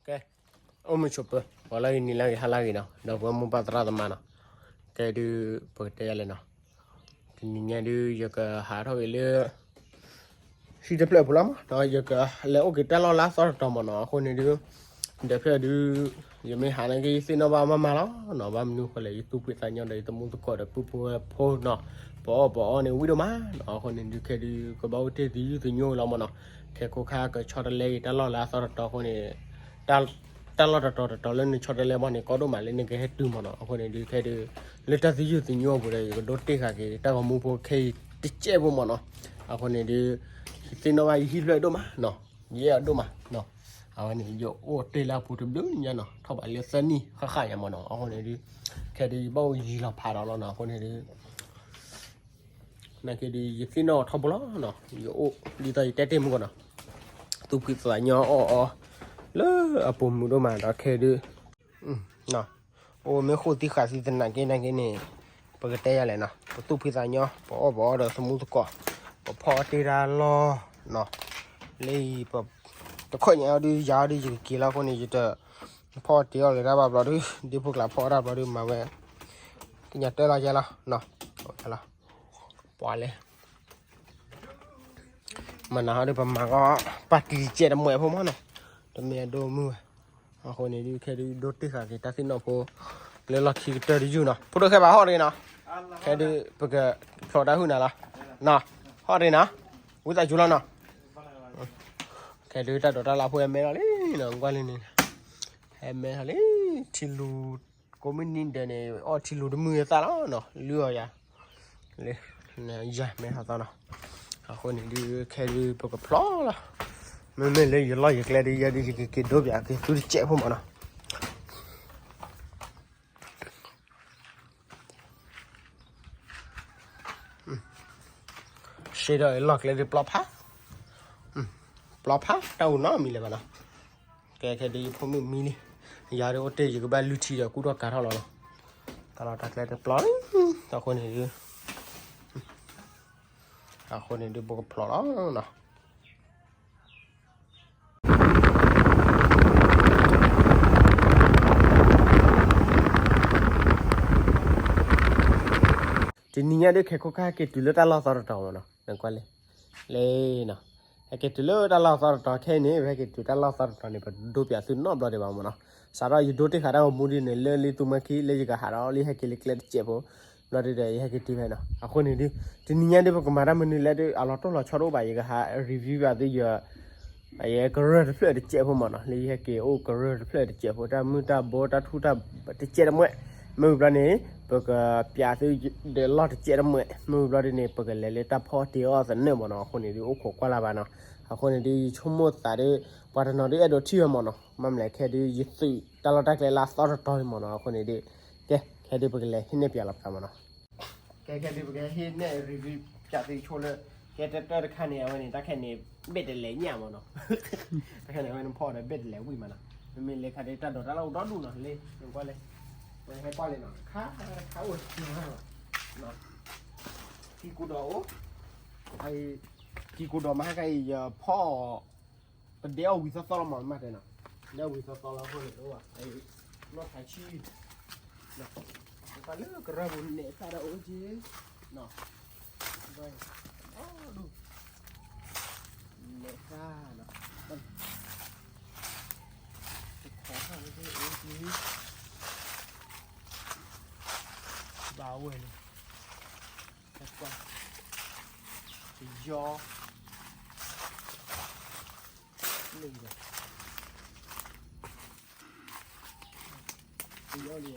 ကဲ, အိၣ်မုာ်ဆိးပၢၤ ဂီၤလၢဂ့ၤ နံၤလၢဂ့ၤ ဟါလၢဂ့ၤနီၤ, ဒီပုၢ်ဝဲၢ်မိၢ်ပၢ်သရၣ်သမါနီၤ, ကဲဒုး ပကတဲယၤလဲၣ်နီၤ, တနံၤညါဒုး ယကဟးထီၣ်က့ၤလၢ ဟံၣ်တဖျၢၣ်အပူၤလီၤမး, ဒီးယကလဲၤအိၣ်က့ၤတၢ်လီၢ်လၢအသီတတီၤမးနီၤ, အဃိန့ၣ်ဒုး ဒီးဖျၢၣ်ဒုး ယမ့ၢ်ဟးန့ၣ်က့ ယသ့ၣ်နီၣ်ဘၣ်မးမးလီၤနီၤ, ဘၣ်မနုၤဃိလဲၣ် ယသူၣ်ဖှံသးညီဒီး ယသမူသကိးဒီး ပုၢ်ဖိဝဲၢ်ဖိနီၤ, ပအီၣ်ပအီန့ၣ် ဝံၣ်ဒိၣ်မးနီၤ, အဃိန့ၣ်ဒုး ခဲဒုး ကဘၣ်အိၣ်တ့ၢ်သယုၢ်သညိလီၤမးနီၤ, ခဲခိၣ်ခါကဆီတလဲက့ၤတၢ်လီၢ်လၢအသီတတီၤအဃိန့ၣ် တၢ်လီၢ်တတီၤတတီၤလၢနဆီတလဲဘၣ်န့ၣ် ကီဒိၣ်မးလၢနကဟဲတုၤမးနီၤ, အဃိန့ၣ်ဒုး ခဲဒုး လၢတၢ်သယုၢ်သညိအပူၤဒီး ယကဒိတ့ၢ်ဃာ်က့ၤ တၢ်ဂီၤမူဖိခဲအံၤတစဲးဖိမးနီၤ, အဃိန့ၣ်ဒုး ယသ့ၣ်နီၣ်ဘၣ်ယဟံၣ်ဖျၢၣ်ဒိၣ်မးနီၤ, ယအဲၣ်အီၤဒိၣ်မးနီၤ, အဝဲန့ၣ် ယအိၣ်တ့ၢ်လၢအပူၤတဘျုးညါနီၤ, ထီၣ်ဘးလၢသၢနံၣ်ဃၣ်ဃၣ်ညါမးနီၤ, အဃိန့ၣ်ဒုး ခဲဒုး ယဘၣ်အိၣ်ယံၤလီၤဖးဒီးလီၤနီၤ, အဃိန့ၣ်ဒုး နာ်က့ဒုး ယသ့ၣ်နီၣ်အီၤထီဘိလီၤနီၤ, ယအိၣ်ဒ်သိးယတဲတ့ၢ်မုၢ်ကီးနီၤ, သူၣ်ဖှံသးညီအီၣ်အီ လၢအပိာ်မုၣ်ဒိၣ်မးဒီးခဲဒုး အိၣ်မ့ၢ်ဃိၣ်သံဃာ်သံသနာ်က့နာ်က့န့ၣ် ပကတဲယၤလဲၣ်နီၤ, ပသူၣ်ဖှံသးညီ ပအီၣ်ပအီဒီးသမူသကိး, ပဖီအီၣ်တ့ၢ်တၢ်လီၢ်နီၤ, လၢအံၤ တခီညါအီၤဒုး ယၤအီၤဒုး ယကက့ၤလီၤအဃိန့ၣ် ယတဖီအီၣ်တ့ၢ်အီၣ်လၢၤတၢ်ဘၣ်ဘျီဒုး ဒ့ဖိကျါဖီအီၣ်တၢ်ဘျီဒုး မၤဝဲ ကညးတၢ်လီၤယဲလီၤနီၤ, လီၤ ပှၤလဲၣ် မနၤဟီဒုး ပမၤကီး ပာ်တံၤတစဲးတမှဲးဖိမးနီၤ, တမ့ၢ်အဒိၣ်မုၢ်ဝဲ, အဃိန့ၣ်ဒုး ခဲဒုး ဒိတ့ၢ်ဃာ်က့ၤတၢ်သ့ၣ်နီၣ်ဖိ လၢလီၢ်ခံကတၢၢ်တယုၢ်နီၤ, ဖိဒိၣ်ခဲဘၣ်ဟီၣ်တဂ့ၤနီၤ, ခဲဒုး ပကဖျိးတၢ်ဟုၣ်နၤလီၤ, နီၤ, ဟီၣ်တဂ့ၤနီၤ, ဝံသးစူၤလီၤနီၤ, ခဲဒုး တၢ်ဒိးတၢ်လၢ်ဖိဟဲမဲထီၣ်လံနီၤ, ကွၢ်လံန့ၣ်, ဟဲမဲထီၣ်လံ, ထံလူၤ ကိးမုၢ်နံၤဒဲးန့ၣ် အီၣ်ထံလူၤတမုၢ်အသၣ်လီၤနီၤ, လုၢ်အီၤယၤ, လၢ ယၤမဲထီၣ်သီနီၤ, အဃိန့ၣ်ဒုး ခဲဒုး ပကဖျိးလီၤ, မ့မ့ၢ်လၢယလီၢ်ယကျဲဒုး ယဲဒုး ယကက့ၤဒိပၠးက့ၤသူတစဲးဖိမးနီၤ ရှဲဒီးလီၢ်ကျဲဒုးပျီဖး, ပျီဖး တၢ်အိၣ်နီတမံၤလၢၤဘၣ်နီၤ, ကဲခဲဒုးယဖိမုၣ်မံလံ, ယၤဒုးအိၣ်တ့ၢ် ယကဘၣ်လုၢ်ထံဒီးကူၣ်ထီၣ်ကၤထီၣ်လီၤနီၤ, တၢ်လီၢ်တၢ်ကျဲတပျီလံ, အဃိန့ၣ်ဒုး, အဃိန့ၣ်ဒုး ပကဖျိးလီၤနီၤ တနံၤညါဒုး ခဲခိၣ်ခါဟဲက့ၤတုၤလၢတၢ်လီၢ်သီတတီၤမးနီၤ, နကွၢ်လံ, လံနီၤ, ဟဲက့ၤတုၤလၢတၢ်လီၢ်သီတတီၤခဲအံၤန့ၣ် ပဟဲက့ၤတုၤတၢ်လီၢ်သီတတီၤန့ၣ် ပဒိပၠးသုနီတဘျီဒံးဘၣ်မးနီၤ, စးထီၣ်ယဒိတ့ၢ်ဃာ်တၢ်ဂီၤမူဒ်န့ၣ် လၢလံသူမွဲခံ လၢယကဟးဒီးလၢယဟဲက့ၤလၢကျဲတစဲးဖိ, ဘျီဒုးဒီး ယဟဲက့ၤတုၤဖဲနီၤ, အဃိန့ၣ်ဒုး တနံၤညါဒုး ပကမၤတၢ်မနုၤလဲၣ်ဒုး အလီၤတိၢ်လီၤဆီတအိၣ်ဘၣ် ယကဟး review ဘၣ်သုယ ယကရၢၢ်တဖျၢၣ်တစဲးဖိမးနီၤ, လၢယဟဲက့ၤအိၣ်ကရၢၢ်တဖျၢၣ်တစဲးဖိ တၢ်မုၢ်တၢ်ဘိတၢ်ထူၣ်တၢ်တစဲးတမှဲး, မ့ၢ်ဝံၤဘျီန့ၣ် ပကပၠးသုဒီးလီၢ်တစဲးတမှဲး, မ့ၢ်ဝံၤဘျီဒ်န့ၣ် ပကလဲၤလၢတၢ်ဖီအီၣ်တ့ၤအီၣ်သနၢၣ်မးနီၤ, အဃိန့ၣ်ဒုး ယဆိကမိၣ်သးဒုး ပှၤတနီၤဒုးအဲၣ်ဒိးထံၣ်ဝဲမးနီၤ, မ့မ့ၢ်လဲၣ်ခဲဒုး ယသုးတၢ်လီၢ်တၢ်ကျဲလၢအသီတတီၤန့ၣ်မးနီၤ, အဃိန့ၣ်ဒုး ကဲ ခဲဒုးပကလဲၤဟံးန့ၢ်ပၠးလီၤပသးမးနီၤ ကဲ ခဲဒုး ပကဟံးန့ၢ် review ပၠးသုဆိလၢ ကဲတၢ်တၢ်တခါန့ၣ် အဝဲန့ၣ် တၢ်ခဲန့ၣ် ဘ့ၣ်တလဲးညၣ်မးနီၤ, တၢ်ခဲန့ၣ် အဝဲန့ၣ်ဖီအီၣ်ဒီးဘ့ၣ်တလဲးဝံၣ်မးနီၤ, မ့မ့ၢ်လၢခါဒုး တၢ်ဒိးတၢ်လၢအိၣ်ဒီဒူၣ်နီၤ, လၢ နကွၢ်လၢ ပဟဲကွၢ်လံနီၤ, ခါ ခါအိၣ်တကၠီၤနီၤ, ထံကူဒီးအိၣ်, ထံကူဒီးမဟါခါအံၤ ယဖီအီၣ် ပဒဲအီၣ်ဝံၤသီသီလီၤမး မ့ၢ်တဲနီၤ, ဒဲအီၣ်ဝံၤသီသီလီၤအဃိန့ၣ် တအိၣ်ဘၣ်, နီၢ်ခါဆံ, ပှၤလၢကရၢၢ်ပူၤနဲၣ်သၣ်ဒီးအိၣ်က့ၤ, နီၤ, အဒူၣ်, နဲၣ်သၣ်နီၤ, တခီၣ်သၣ်အိၣ်က့ၤ, ဘၣ်ဝဲန့ၣ်, ကွၢ်, ယီ လံဒီး, ယီလံဒီး, ယ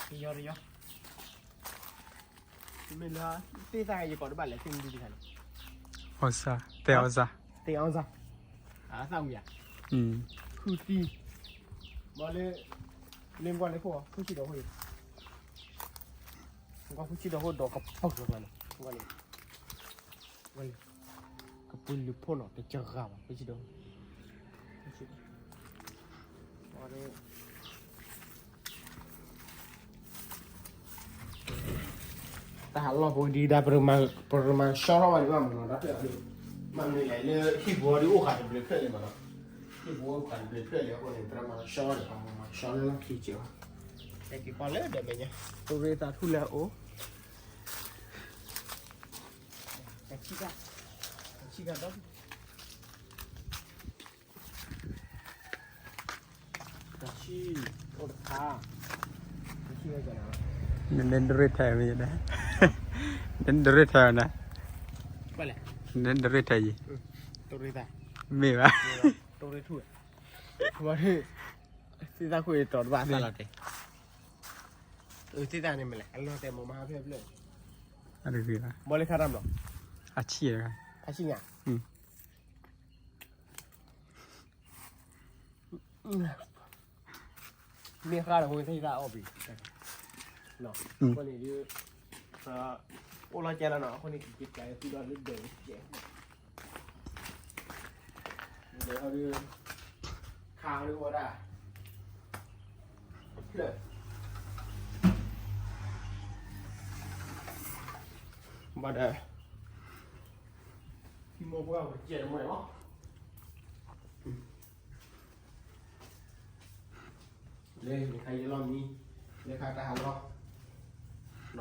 ီဒီးယီ, မ့ၢ်လၢ သ့ၣ်သၣ်ယကီးတဘၣ်လဲၣ် သ့ၣ်မနုၤတခါန့ၣ်, အီၣ်စၢ် တဲအီၣ်စၢ်, တဲအီၣ်စၢ်, အသၣ်ဝံၤဧါ, ဃုသံ, ဘၣ်လၢ လၢကွၢ်လၢခိၣ် ဖုဆံဒီးခိၣ်, ကွၢ်ဖုဆံဒီးခိၣ်ဒီးကပၢၢ်ကျါန့ၣ်, ကွၢ်လၢ ကပၢၢ်လုးဖိနီၤ တစှၤဘၣ် ဖုဆံဒီး, တၢ်ဟးလီၢ်ဖိဒံးဒၣ် ပရမၤ ပရမၤရှီထီၣ်ဘၣ်ဒံးဘၣ်မးနီၤ တၢ်ဖျၢၣ်အီၤဒံး, မ့ၢ်လဲၣ်လၢဟံၣ်ပူၤဒ်အိၣ်ဃာ်တဘျုးဖျၢၣ်လံမးနီၤ, ဟံၣ်ပူၤအိၣ်ဃာ်တဘျုးဖျၢၣ်လံအဃိန့ၣ် သရၣ်မၤလီၤရှီလီၤ မၤရှီလၢလီၢ်ခံက့ၤဘၣ်, တဲက့ၤကွၢ်လၢဒီးမဲာ်ညါ, တိရ့သးထူၣ်လၢအအိၣ်, တဆံက, တဆံကဒီး တဆံ, အိၣ်တခါ, တဆံဝဲကနၤ, နဒရ့ၣ်ထဲမ့ၢ်ယဒၣ်, နဒရ့ၣ်ထဲနၤ, နဒရ့ၣ်ထဲယံၤ, တိရ့သး, မ့ၢ်ဘၣ်, တိရ့ထူၣ်, ဝဲ, သ့ၣ်သၣ်ခိၣ်အံၤတီၤတဘၣ်သၣ်လီၤတဲာ်, သ့ၣ်သၣ်န့ၣ်မ့ၢ်လဲၣ် အလီၤတဲာ်မၤမၤဖျၢၣ်ဖျၢၣ်, ဘီလၢခါတၢ်ဘျီ, အဆံ, အဆံညါ မ့ၢ်ဃါလီၤ အဃိသ့ၣ်သၣ်အီၣ်ပံၤ, အဃိန့ၣ်ဒုး, အိၣ်လီၤကဲလီၤနီၤ အဃိန့ၣ် ကက့ၤပျးသုဒီးလၢဒၢးကဲ, ဒၢးဟီဒုး, ခါဟီဒုးဝဲဒၣ်, ဖျၢၣ်, ဘၣ်ဒီး, ဟံၣ်မိၢ်ပှၢ်ဝဲကဲတမံၤလီၤ. လၢနခါယဲလီၤမံ, လၢခါတၢ်ဟးလီၤ, ပ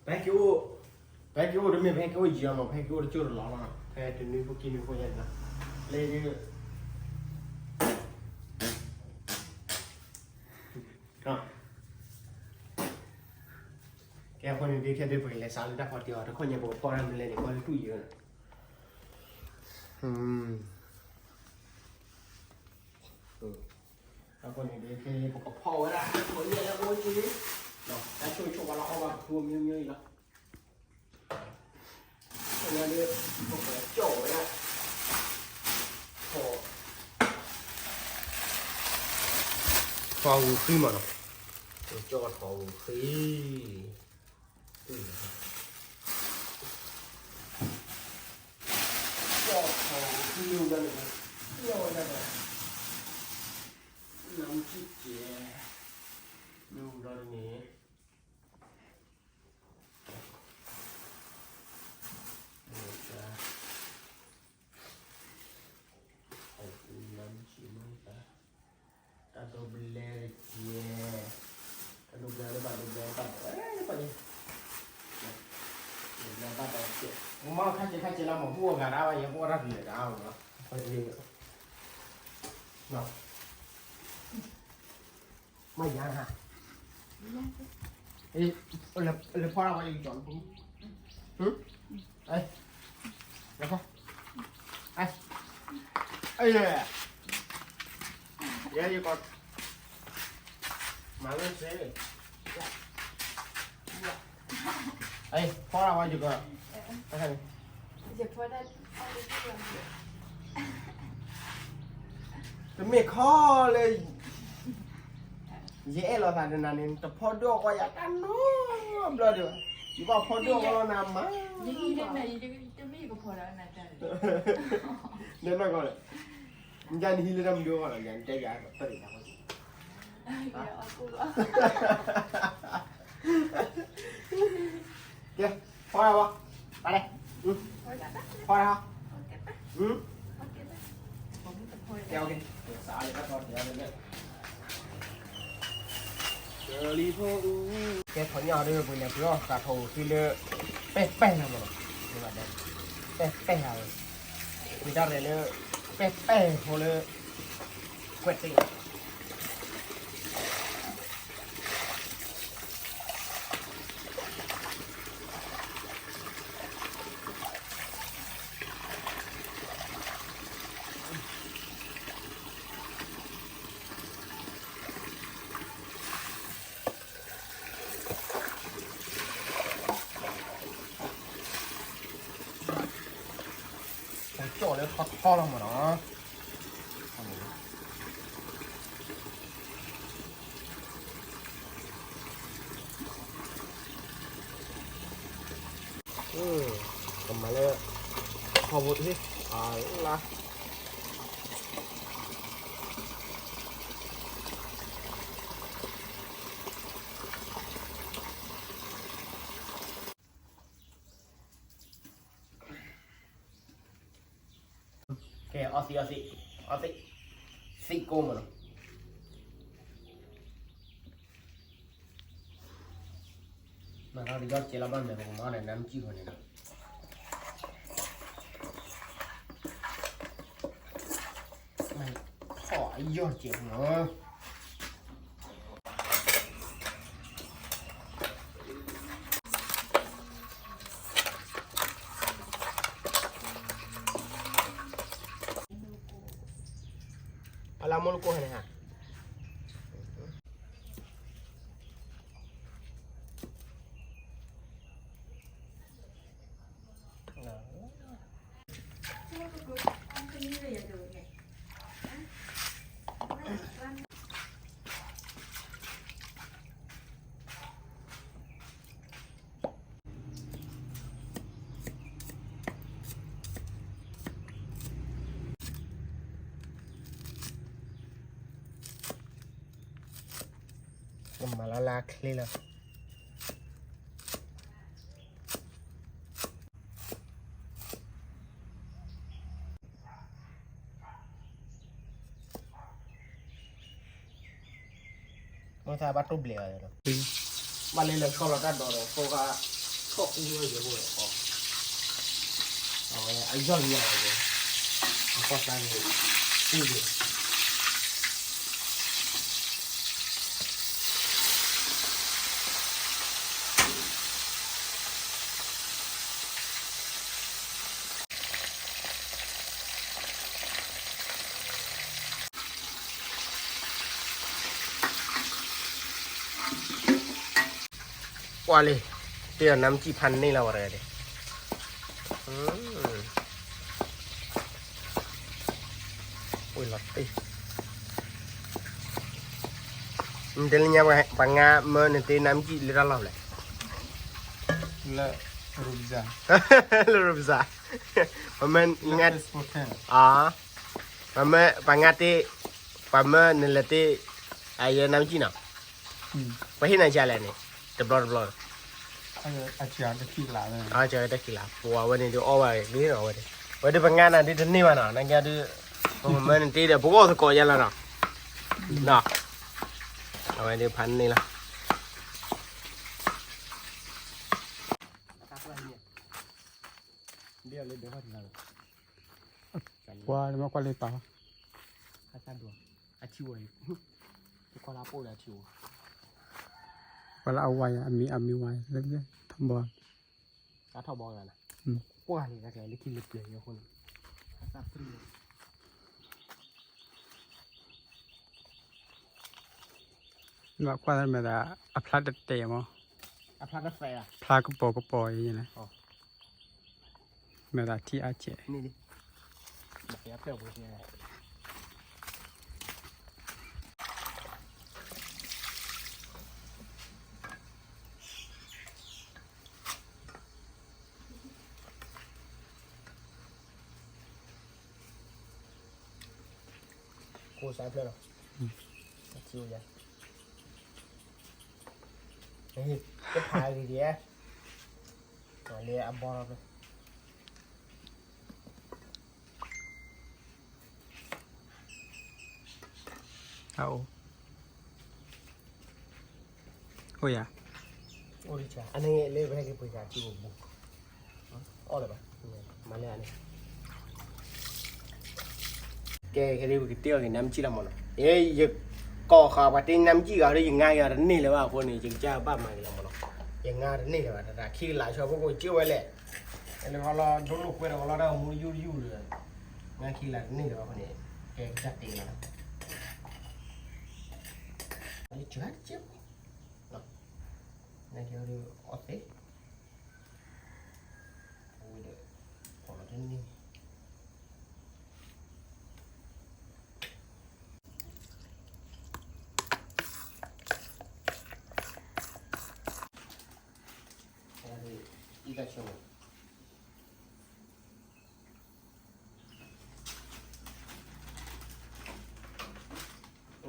ဟဲက့ၤအိၣ်, ပဟဲက့ၤအိၣ်တမ့ၢ် ပဟဲက့ၤအိၣ်ယံာ်လီၤမး ပဟဲက့ၤအိၣ်တကၠိၢ်တလီၤလီၤ, ဖဲတနွံဖိခံနွံဖိညါန့ၣ်လီၤ, လၢ ကဲအဃိန့ၣ်ဒုး ခဲဒုးပကလဲၤစးလၢတၢ်ဖီတံၢ်အီၤ တခီညါပကဖီတၢ်မနုၤလဲၣ်န့ၣ် ကွၢ်လၢတူၢ်ယံၤန့ၣ်, အဃိန့ၣ်ဒုး ခဲပကဖီဝဲဒၣ် တၢ်ဖီတံၢ်အီၤလၢအအိၣ်က့ၤ, တၢ်ဆိၣ်ဆိၣ်ဝဲလၢအီၣ်ဘၣ်ကဖူအမျိုးမျိုးအံၤလီၤ. အဃိန့ၣ်ဒုး ပကကၠီၣ်ဝဲဒၣ် ထိး, ထိးဂုာ်ဃံမးနီၤ, ပကကၠီၣ်ထိးဂုာ်ဃံ ကၠီၣ်ထိးဂုာ်ဃံမ့ၢ်ဝဲဒၣ်န့ၣ်, ကၠီၣ်ဝဲဒၣ်ဒီး, နမုၢ်ကဲ, မ့ၢ်ဝံၤဒီးန့ၣ် တၢ်ဒိးဘျဲတက့ၢ်, တၢ်ဒိးဘျဲလၢဘၣ်ဒိးဘျဲဘၣ်ဒီး, ဒိးဘျဲဘၣ်ဒီးကဲ, မ့ၢ်ခါကဲခါကဲလၢမၤဘူၣ်အဂၤဒၣ်ဝဲ ယဲပအိၣ်တၢ်ပျံၤတၢ်အါမးနီၤ, မ့ၢ်ယၤနၤ, လဲၤဖီလာ်ဝဲယကကၠီၣ်လၢပူၤ, လဲၤဖီ, ယဲယကီၢ်, မၤလၢစ့, ဖီလာ်ဝဲယကီၢ်, တမ့ၢ်ခီလၢ ယအဲၣ်လိာ်သးဒီးနၤန့ၣ် တဖီဒိၣ်အီၣ်ကွၢ်ယၤတၢ်နီတဘျီဒီး, ယဘၣ်ဖီဒိၣ်အီၣ်ကွၢ်လီၤနၤမး, နနီၢ်ကီၢ်လၢ, ယၤနဟံးလၢတၢ်မနုၤအဂီၢ်လီၤ ယၤနတဲယၤတၢ်တၢ်တၢ်, ကဲ, ဖီလာ်ဝဲ, ပၢ်လဲၣ်, ဖီလာ်, ကဲ, ကဲထီၣ်ညၣ်အီၤဒီး ပှၤလဲၤပှ့ၤအီၣ်သးထီၣ်အိၣ်သံလၢ ပဲပဲၢ်ပဲၢ်လီၤမးနီၤ, ပဲပဲၢ်ပဲၢ်လီၤ, မ့ၢ်တၢ်ရဲၣ်လၢ ပဲပဲၢ်ဖိလၢ ကွဲးတ့ၢ် ကၠီၣ်လၢထီထီလီၤမးနီၤ, ကမၤလၢ ထီဘိတဟ့ၣ် အလါ က ကဲ အီသံး အီသံး အီသံး သံးကိးမးနီၤ. မၤထီၣ်တယီၢ်တစဲးလီၤ ဘၣ်မနုၤပကမၤဒီးနါမုၢ်ကံၣ်ဃီန့ၣ်နီၤ. ထီၣ်အယီၢ်တစဲးနီၤ. အလၢမိၢ်လၢကိၢ်ဟဲန့ၣ်ဟါ. မၤလၢလၢချ့လီၤ. မ့ၢ်သးဘၣ်တိၢ်ဘျဲးအီၤလီၤ. ဘၣ်လၢလၢဆီလီၤတၢ်ဒီးဒီး ဖိကထီၣ်ကူဝဲယဲၢ်ဘိလီၤ. အဝဲအယီၢ်လံယၤလီၤ. အကွၢ်သးန့ၣ် ကူယဲၢ် ကွၢ်လံ, တ့ၢ်ဒီးနါမုၢ်ကံၣ်ဖးန့ၢ်လီၤဝဲတဂၤဒဲး, အိၣ်လီၤတ့ၢ်, နတဲလၢညါ ပှၤငါမၢနတ့ၢ်နါမုၢ်ကံၣ်လၢတၢ်လီၢ်ဖဲလဲၣ်, လၢ ရူပဇာ, လၢရူပဇာ, ပမၢ ငါ ပမၢ ပှၤငါတ့ၢ်, ပှၤမၢနလဲၤတ့ၢ် အယဲနါမုၢ်ကံၣ်နီၤ, ပှၤဟ့ၣ်နၤကလဲၣ်န့ၣ်, တဘျီတဘျီ, အကတၢၢ်ခံလါ, ပှၤဝဲန့ၣ်ဒုးအီၣ်ဘၣ်ဂ့ၤနီၤ, ဝဲဒၣ် ဝဲဒၣ်ပှၤငါနၤဒုးတန့ၢ်ဘၣ်နီၤ, နကဲဒုး ပမၢနတ့ၢ်ဒီး ပဂီၢ်သကိးယါလီၤနီၤ, အဝဲဒၣ်ဖးန့ၢ်လီၤ. ကွၢ်လၢတၢ်, ကွၢ်လၢအဝါယၤ အမံၤအမံၤဝါယၤ လၢထီၣ်ဘီ, ထီၣ်ဘီဂၤနီၤ, ကွၢ်လံ လၢခံလၢပျၢၤအဃိန့ၣ်, ဘၣ်ကွၢ်မဲာ်သး အဖျါတတဲာ်မး, ဖျါကပီၤကပီၤအံၤန့ၣ်, မဲာ်သးထံအါကဲး. ကိးစါဖျၢၣ်လီၤ, ထံအိၣ်ယၤ, ကဖးဂ့ၤဒံး, လၢအဘီလီၤဖျၢၣ်. အအိၣ်, အိၣ်ယၤ, အိၣ်တၢ်, အန့ၣ်လၢပဟဲက့ၤပှ့ၤတၢ်ထံအိၣ်ဘူး, အီၣ်လၢၤဘၣ်, မၤလၢအန့ၣ်, ကဲ ခဲဒုးပကတ့ၢ်အီၤက့ၤနါမုၢ်ကံၣ်လီၤမးနီၤ, ယကိးဃာ်ပှၤတ့ၢ်နါမုၢ်ကံၣ်ဂၤဒီး ယငါက့ၤအီၤတန့ၢ်လၢၤဘၣ်အဃိန့ၣ် ယကစၢ်ဘၣ်မၤက့ၤလီၤမးနီၤ, ယငါတန့ၢ်လၢၤဘၣ် တၢ်ခံကလးဆီဖိကိးက့ၤဝဲလဲၣ်, လၢဟီလီၤဒိလိာ်ကွဲဒီးဟီလီၤတၢ်မူယူၢ်ယူၢ်ဒီး, ငါခံကလးတန့ၢ်လၢၤဘၣ်အဃိန့ၣ်, ကဲကစၢ်တ့ၢ်လီၤ, ယကၢ်တကဲး, နကဲဒုးအီၣ်သ့, ဝံၤဒီး, ကိးလီၤတန့ၢ်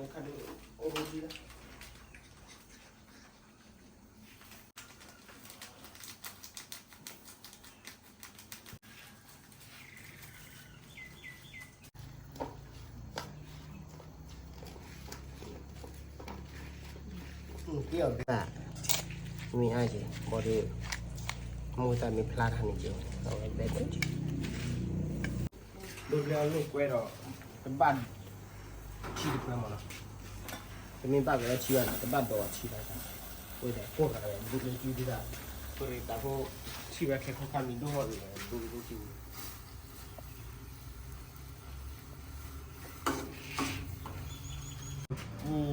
အံၤတၢ်ဆိ, အိၣ်ဒံးလီၤ. အီၣ်ဘဲ မ့ၢ်အါက့ၤ ဘီဒီး မိၢ်သးမ့ၢ်ဖျါတၢ်န့ၣ်က့ၤ အဝဲဘဲက့ၤ ဒိဘျဲအလိာ်ကွဲဒီး တဘၣ်ထံတပှဲၤမးနီၤ, တမ့ၢ်ဘၣ်ကလီထံဘၣ်နီၤ, တဘၣ်ဒိးထံဘၣ်, ဝဲဒၣ်ကိၢ်ဂၤဝဲ ဒိဘျဲကံဒ်ဒၣ်, ပရ့တၢ်ဖိထံၣ်ဝဲခဲခိၣ်ခါမံၤဒိၣ်ဟီၣ်အံၤ ဒိဘျဲကံ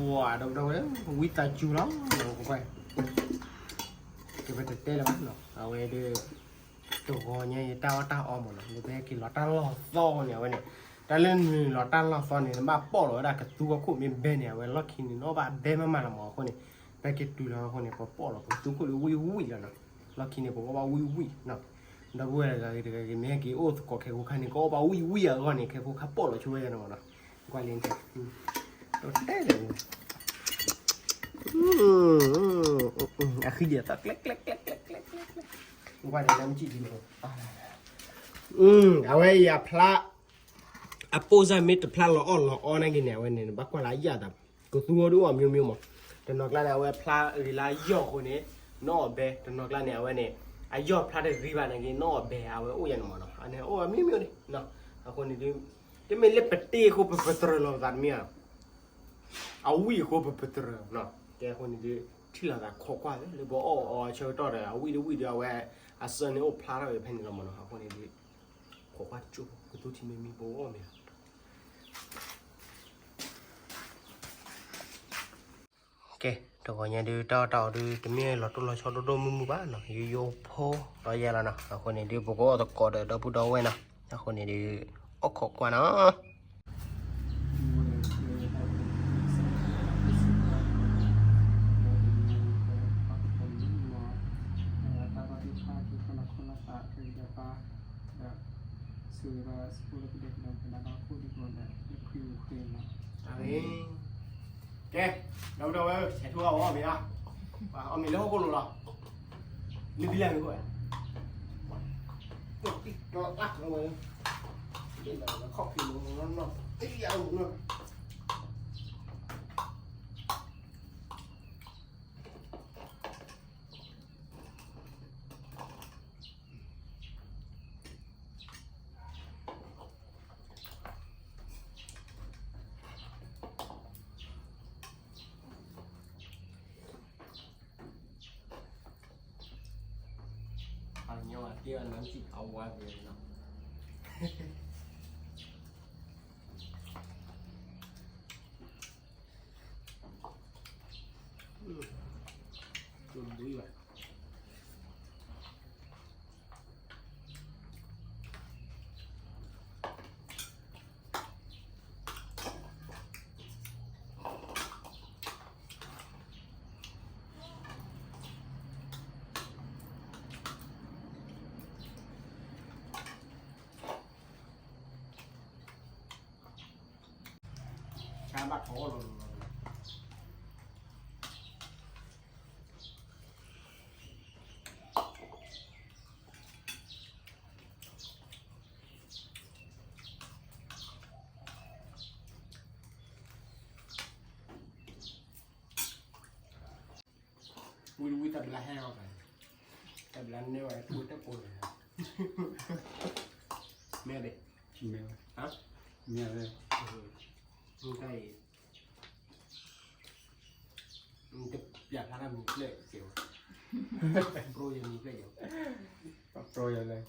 ဝၤ ဒီပုၢ်ဒီဝဲၢ် ဝံသးစူၤလီၤ, ကဲပတတဲလၢၤဘၣ်နီၤ, အဝဲဒၣ် တဂီၤညါအံၤ တၢ်အီၣ်တၢ်အီမးနီၤ, လၢပဟဲက့ၤလီၤတၢ်လီၢ်သီန့ၣ် အဝဲန့ၣ် တၢ်လၢနုာ်လီၤတၢ်လီၢ်သီန့ၣ် နဘၣ်ပိာ်လီၤဝဲဒၣ်ကသူအခိၣ်မ့ၢ်ဘဲန့ၣ် အဝဲလီၢ်ခံန့ၣ် နအီၣ်ဘၣ်ဘဲမးမးလီၤမးအဃိန့ၣ်, ပဟဲက့ၤတုၤလီၤအဃိန့ၣ် ပပိာ်လီၤပကသူခိၣ်လၢဝံၣ်ဝံၣ်လီၤနီၤ, လီၢ်ခံန့ၣ် ပကအီၣ်ဘၣ်ဝံၣ်ဝံၣ်နီၤ, ဒီပုၢ်ဝဲၢ်တဂၤဂ့ၤတဂၤဂ့ၤ မ့ၢ်ဟဲက့ၤအိၣ်သကိးခဲခိၣ်ခါန့ၣ် ကအီၣ်ဘၣ်ဝံၣ်ဝံၣ်အဂီၢ်န့ၣ် ခဲခိၣ်ခါပိာ်လီၤဆိဝဲယၤန့ၣ်မးနီၤ, ကွၢ်လံတဲ တတဲလဲၣ် အဃံဒံးအသီၣ်ကျဲကျဲကျဲကျဲကျဲကျဲ, ကွၢ်န့ၣ် နမ့ၢ်စံၣ်ဒ်န့ၣ်, အဝဲယဖျါ, အပိၢ်စၢ်မ့ၢ်တဖျါလီၤအီၣ်လီၤအီနာ်က့ၤန့ၣ် အဝဲန့ၣ် နဘၣ်ကွၢ်လၢအယၣ်သး, ကသူအီၤဒုးအီၣ်မ့ၢ်မ့ၢ်မး, တနီၤကျါန့ၣ် အဝဲဖျါဂ့ၤလၢအယီၢ်အဃိန့ၣ် နအီၣ်ဘဲ, တနီၤကျါန့ၣ် အဝဲန့ၣ် အယီၢ်ဖျါတဂ့ၤဘၣ်နာ်က့ၤ နအီၣ်ဘဲ အဝဲအိၣ်ယၤန့ၣ်မးနီၤ, အန့ၣ်အိၣ်မ့ၢ်မ့ၢ်န့ၣ်, အဃိန့ၣ်ဒုး တမ့ၢ်လၢပတ့အဃိပပတြၢၤလီၤပသးတမ့ၢ်ဧါ အဝံၣ်အဃိပပတြၢၤနီၤ, ကဲအဃိန့ၣ်ဒုး ထံၣ်လိာ်သးခိးကွၢ်လၢပအီၣ်အီဆၢကတီၢ်ဒီး အဝံၣ်တဝံၣ်ဒီး အဝဲအစၢန့ၣ်အိၣ်ဖျါထီၣ်ဝဲဖဲန့ၣ်လီၤမးနီၤ, အဃိန့ၣ်ဒုး ခိးကွၢ်ကၠိ ကသူထံမ့ၢ်မံပအီၣ်မ့ၢ်ဧါ, ကဲ တဂီၤညါဒုး တၢ်အီၣ်တၢ်အီဒုး တမ့ၢ်လီၤတိၢ်လီၤဆီဒိၣ်ဒိၣ်မုၢ်မုၢ်ဘၣ်နီၤ, ယိယိဖိလီၤယဲလီၤနီၤ, အဃိန့ၣ်ဒုး ပကအီၣ်သကိးဒီးဒီပုၢ်ဒီဝဲၢ်နီၤ, အဃိန့ၣ်ဒုး အီၣ်ခိးကွၢ်နီၤ. ကဲ ဒီပုၢ်ဒီဝဲၢ် ဆဲးထူအီၣ်မ့ၤလီၤ, အီၣ်မ့ၤလၢဟီၣ်ခိၣ်လိၤလီၤ, လၢပလၢ်မ့ၢ်ခိၣ်, ခီၣ်ဖံးလီၤ, ဆါဘၣ်ထီၣ်လီၤလီၤလီၤ. ဝံၤဝံၤတၢ်ဘျါဟဲလီၤ, တၢ်ဘျါန့ၢ်ဝဲထူတကိးလီၤ, မ့ၢ်ဒ်, မ့ၢ်ဝဲ, မ့ၢ်ဝဲ, မ့ၢ်တၢ်အံၤ, တပျးဖျါတၢ်မံၤဖျဲၣ်ကဲဝဲ, ပရိယမံၤဖျဲၣ်ကဲဝဲ, ပရိယလဲၣ်.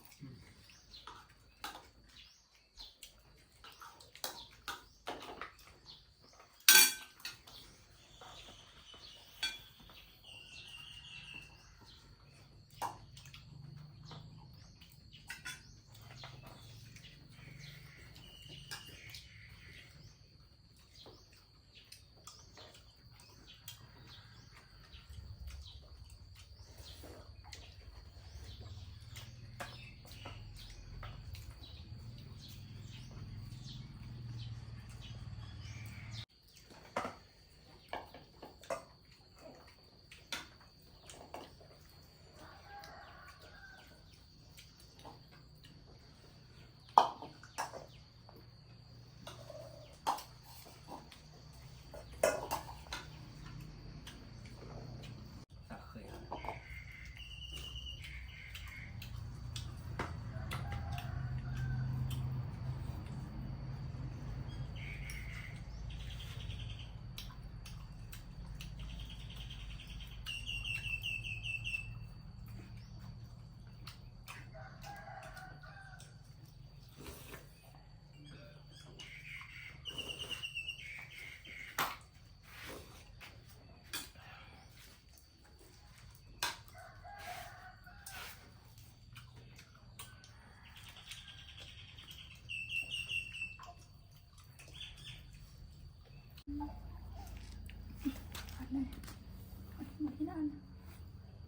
ဘၣ်ကၠီၣ်ဒီးလံ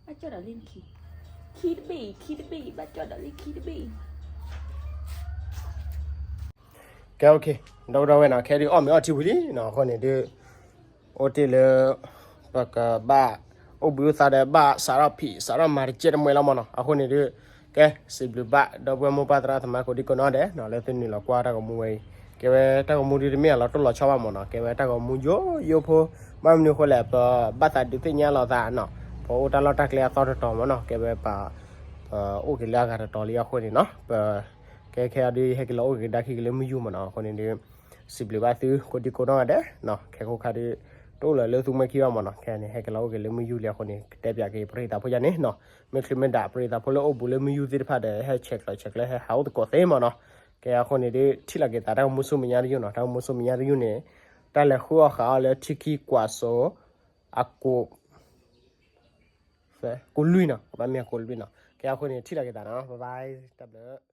ခံ, ခံတဘ့ၣ်, ခံတဘ့ၣ်, ဘၣ်ကၠီၣ်ဒီးလံခံတဘ့ၣ်. ကဲ ဒီပုၢ်ဒီဝဲၢ်နီၤ, ခဲဒုးအီၣ်မ့ၤအီထံဝံၤလံနီၤ, အဃိန့ၣ်ဒုး အိၣ်တ့ၢ်လၢ ပကဘၣ် အိၣ်ဘှံးအိၣ်သါဒီးဘၣ်စးထီၣ်ဖံး စးထီၣ်မၤတကဲတမှဲလီၤမ့ၢ်နီၤ, အဃိန့ၣ်ဒုး ကဲ စံးဘျုးဘၣ် ဒီပုၢ်ဝဲၢ်မိၢ်ပၢ်သရၣ်သမါကိးဒံကိးနီၢ်ဒဲးနီၤ, လၢသုနုာ်လီၤကွၢ်တၢ်ဂီၤမူဝဲအံၤ, ကဲဝဲတၢ်ဂီၤမူဒုးတမ့ၢ်အလီၤတိၢ်လီၤဆီဘၣ်မ့ၢ်နီၤ, ကဲဝဲတၢ်ဂီၤမူယိယိဖိ, ဘၣ်မနုၤအဃိလဲၣ် ပဘၣ်သးဒုးသ့ၣ်ညါလိာ်သးနီၤ, ပအိၣ်တၢ်လီၢ်တၢ်ကျဲအသီတတီၤမ့ၢ်နီၤ, ကဲဝဲပ ပအိၣ်က့ၤလၢအဂၤတတီၤလံအဃိန့ၣ်နီၤ, ပ ကဲခဲအံၤဒုး ဟဲက့ၤလီၤအိၣ်က့ၤကဒါခံက့ၤလၢမုၢ်ယူၢ်မ့ၢ်နီၤ, အဃိန့ၣ်ဒုး စံးဘျုးဘၣ်သုကိးဒံကိးနီၢ်ဂၤဒဲးနီၤ, ခဲခိၣ်ခါဒုး တအိၣ်လၢၤလၢသူမှဲခံဘၣ်မ့ၢ်နီၤ, ခဲန့ၣ် ဟဲက့ၤလီၤအိၣ်က့ၤလၢမုၢ်ယူၢ်လံအဃိန့ၣ် ကတဲပၠးက့ၤပရ့သးဖိယါန့ၣ်နီၤ, မ့ၢ်ချုးမ့ၢ်ဒၣ် ပရ့သးဖိလၢအိၣ်ဘူးလၢမုၢ်ယူၢ်သ့ၣ်တဖၣ်ဒီး ဟဲဆဲးကျိးဆဲးကျၢဟဲဟးအိၣ်သကိးသ့မ့ၢ်နီၤ, ကဲအဃိန့ၣ်ဒုး ထံၣ်လိာ်က့ၤသးတၢ်ဂီၤမူဆူမဲာ်ညါတယုၢ်နီၤ, တၢ်ဂီၤမူဆူမဲာ်ညါတယုၢ်န့ၣ် တၢ်လဲၤဃုအီၣ်ဃးအီၣ်လၢထံခံကွၢ်စိ အကိး ကိးလွံၢ်နီၤ, ကဘၣ်မ့ၢ်အကိးလွံၢ်နီၤ, ကဲအဃိန့ၣ် ထံၣ်လိာ်က့ၤသးနီၤ, bye bye တၢ်ဘျုး